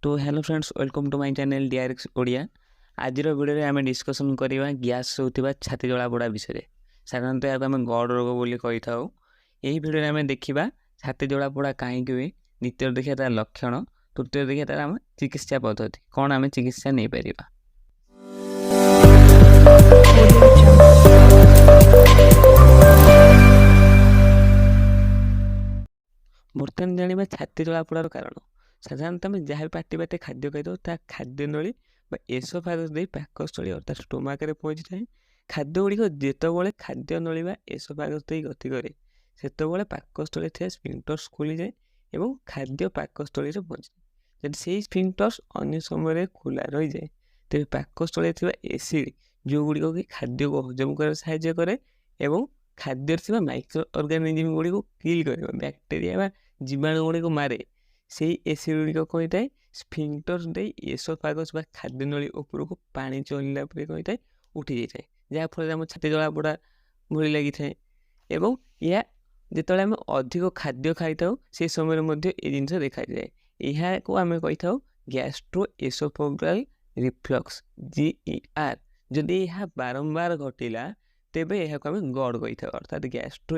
ତ hello friends, welcome to my channel DRX Odia. ଆଜିର ଭିଡ଼ିଓରେ ଆମେ ଡିସ୍କସନ୍ କରିବା ଗ୍ୟାସ୍ ହେଉଥିବା ଛାତି ଜଳାପୋଡ଼ା ବିଷୟରେ। ସାଧାରଣତଃ ଏହାକୁ ଆମେ ଗର୍ଡ ରୋଗ ବୋଲି କହିଥାଉ। ଏହି ଭିଡ଼ିଓରେ ଆମେ ଦେଖିବା ଛାତି ଜଳାପୋଡ଼ା କାହିଁକି ହୁଏ, ଦ୍ୱିତୀୟରେ ଦେଖିବା ତା'ର ଲକ୍ଷଣ, ତୃତୀୟରେ ଦେଖିବା ତା'ର ଆମେ ଚିକିତ୍ସା ପଦ୍ଧତି କ'ଣ, ଆମେ ଚିକିତ୍ସା ନେଇପାରିବା। Audio Jungle. ବର୍ତ୍ତମାନ ଜାଣିବା ଛାତି ଜଳାପୋଡ଼ାର କାରଣ। ସାଧାରଣତଃ ଆମେ ଯାହା ବି ପାଟି ବାଟେ ଖାଦ୍ୟ ଖାଇଥାଉ, ତାହା ଖାଦ୍ୟ ନଳୀ ବା ଏସୋଫାଗସ୍ ଦେଇ ପାକସ୍ଥଳୀ ଅର୍ଥାତ୍ ଷ୍ଟୋମାକରେ ପହଞ୍ଚିଥାଏ। ଖାଦ୍ୟ ଗୁଡ଼ିକ ଯେତେବେଳେ ଖାଦ୍ୟ ନଳୀ ବା ଏସୋଫାଗସ୍ ଦେଇ ଗତି କରେ, ସେତେବେଳେ ପାକସ୍ଥଳୀରେ ଥିବା ସ୍ଫିଙ୍କ୍ଟର୍ସ ଖୋଲିଯାଏ ଏବଂ ଖାଦ୍ୟ ପାକସ୍ଥଳୀରେ ପହଞ୍ଚିଯାଏ। ଯଦି ସେଇ ସ୍ଫିଙ୍କ୍ଟର୍ସ ଅନ୍ୟ ସମୟରେ ଖୋଲା ରହିଯାଏ, ତେବେ ପାକସ୍ଥଳୀରେ ଥିବା ଏସିଡ଼୍, ଯେଉଁଗୁଡ଼ିକ କି ଖାଦ୍ୟକୁ ହଜମ କରିବାରେ ସାହାଯ୍ୟ କରେ ଏବଂ ଖାଦ୍ୟରେ ଥିବା ମାଇକ୍ରୋ ଅର୍ଗାନିଜିମ୍ ଗୁଡ଼ିକୁ କିଲ୍ କରିବ, ବ୍ୟାକ୍ଟେରିଆ ବା ଜୀବାଣୁ ଗୁଡ଼ିକୁ ମାରେ, ସେଇ ଏସିଡ଼୍ ଗୁଡ଼ିକ କ'ଣ ହେଇଥାଏ, ସ୍ଫିଙ୍କ୍ଟର୍ସ ଦେଇ ଏସୋଫାଗସ୍ ବା ଖାଦ୍ୟନଳୀ ଉପରକୁ ପାଣି ଚଳିଲା ପରି କ'ଣ ହେଇଥାଏ, ଉଠି ଯାଇଥାଏ, ଯାହାଫଳରେ ଆମ ଛାତି ଜଳାପୋଡ଼ା ଭଳି ଲାଗିଥାଏ। ଏବଂ ଏହା ଯେତେବେଳେ ଆମେ ଅଧିକ ଖାଦ୍ୟ ଖାଇଥାଉ, ସେ ସମୟରେ ମଧ୍ୟ ଏ ଜିନିଷ ଦେଖାଯାଏ। ଏହାକୁ ଆମେ କହିଥାଉ ଗ୍ୟାଷ୍ଟ୍ରୋ ଏସୋଫାଗାଲ ରିଫ୍ଲକ୍ସ, ଜିଇଆର୍। ଯଦି ଏହା ବାରମ୍ବାର ଘଟିଲା, ତେବେ ଏହାକୁ ଆମେ ଗର୍ଡ କହିଥାଉ, ଅର୍ଥାତ୍ ଗ୍ୟାଷ୍ଟ୍ରୋ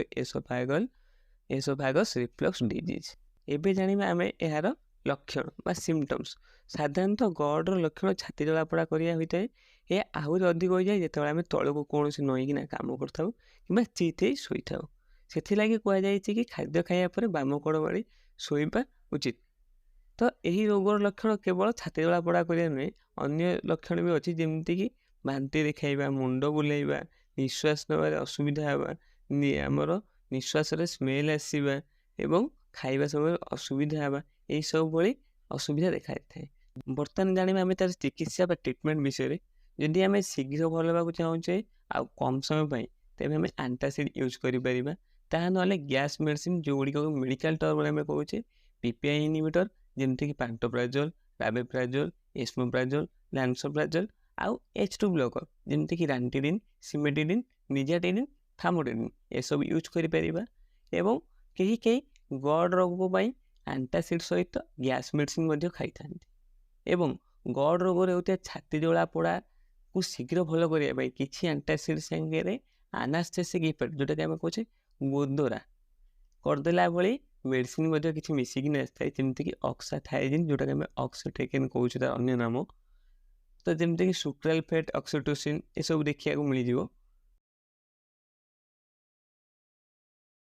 ଏସୋଫାଗସ୍ ରିଫ୍ଲକ୍ସ ଡିଜିଜ୍। ଏବେ ଜାଣିବା ଆମେ ଏହାର ଲକ୍ଷଣ ବା ସିମ୍ପଟମ୍ସ। ସାଧାରଣତଃ ଗର୍ଡର ଲକ୍ଷଣ ଛାତି ଜଳାପୋଡ଼ା କରିବା ହୋଇଥାଏ। ଏହା ଆହୁରି ଅଧିକ ହୋଇଯାଏ ଯେତେବେଳେ ଆମେ ତଳକୁ କୌଣସି ନଇଁକିନା କାମ କରିଥାଉ କିମ୍ବା ଚିତ୍ ହେଇ ଶୋଇଥାଉ। ସେଥିଲାଗି କୁହାଯାଇଛି କି ଖାଦ୍ୟ ଖାଇବା ପରେ ବାମ କଡ଼ ମାଡ଼ି ଶୋଇବା ଉଚିତ। ତ ଏହି ରୋଗର ଲକ୍ଷଣ କେବଳ ଛାତି ଜଳାପୋଡ଼ା କରିବା ନୁହେଁ, ଅନ୍ୟ ଲକ୍ଷଣ ବି ଅଛି, ଯେମିତିକି ବାନ୍ତି ଦେଖାଇବା, ମୁଣ୍ଡ ବୁଲାଇବା, ନିଶ୍ୱାସ ନେବାରେ ଅସୁବିଧା ହେବା, ଆମର ନିଶ୍ୱାସରେ ସ୍ମେଲ୍ ଆସିବା ଏବଂ ଖାଇବା ସମୟରେ ଅସୁବିଧା ହେବା, ଏହିସବୁ ଭଳି ଅସୁବିଧା ଦେଖାଯାଇଥାଏ। ବର୍ତ୍ତମାନ ଜାଣିବା ଆମେ ତା'ର ଚିକିତ୍ସା ବା ଟ୍ରିଟମେଣ୍ଟ ବିଷୟରେ। ଯଦି ଆମେ ଶୀଘ୍ର ଭଲ ହେବାକୁ ଚାହୁଁଛେ ଆଉ କମ୍ ସମୟ ପାଇଁ, ତେବେ ଆମେ ଆଣ୍ଟାସିଡ଼୍ ୟୁଜ୍ କରିପାରିବା। ତାହା ନହେଲେ ଗ୍ୟାସ୍ ମେଡ଼ିସିନ୍, ଯେଉଁଗୁଡ଼ିକ ମେଡ଼ିକାଲ ଟର୍ମରେ ଆମେ କହୁଛେ ପିପିଆଇ ଇନହିବିଟର, ଯେମିତିକି ପାଣ୍ଟୋପ୍ରାଜୋଲ୍, ରାବେପ୍ରାଜୋଲ୍, ଏସ୍ମୋପ୍ରାଜୋଲ୍, ଲାନ୍ସୋପ୍ରାଜୋଲ୍, ଆଉ H2 ବ୍ଲକର, ଯେମିତିକି ରାଣ୍ଟିଡିନ୍, ସିମେଟିଡିନ୍, ନିଜାଟିଡିନ୍, ଫାମୋଟିଡିନ୍, ଏସବୁ ୟୁଜ୍ କରିପାରିବା। ଏବଂ କେହି କେହି ଗର୍ଡ ରୋଗ ପାଇଁ ଆଣ୍ଟାସିଡ଼୍ ସହିତ ଗ୍ୟାସ୍ ମେଡ଼ିସିନ୍ ମଧ୍ୟ ଖାଇଥାନ୍ତି। ଏବଂ ଗର୍ଡ ରୋଗରେ ହେଉଥିବା ଛାତି ଜଳା ପୋଡ଼ାକୁ ଶୀଘ୍ର ଭଲ କରିବା ପାଇଁ କିଛି ଆଣ୍ଟାସିଡ଼୍ ସାଙ୍ଗରେ ଆନାସ୍ଥେସିକ୍ ଇଫେକ୍ଟ, ଯେଉଁଟାକି ଆମେ କହୁଛେ ଗୋଦରା କରିଦେଲା ଭଳି ମେଡ଼ିସିନ୍ ମଧ୍ୟ କିଛି ମିଶିକିନା ଆସିଥାଏ, ଯେମିତିକି ଅକ୍ସାଥାଇଜିନ୍, ଯେଉଁଟାକି ଆମେ ଅକ୍ସିଟେକେନ୍ କହୁଛୁ ତା'ର ଅନ୍ୟ ନାମ। ତ ଯେମିତିକି ସୁକ୍ରାଲଫେଟ୍, ଅକ୍ସିଟୋସିନ୍, ଏସବୁ ଦେଖିବାକୁ ମିଳିଯିବ।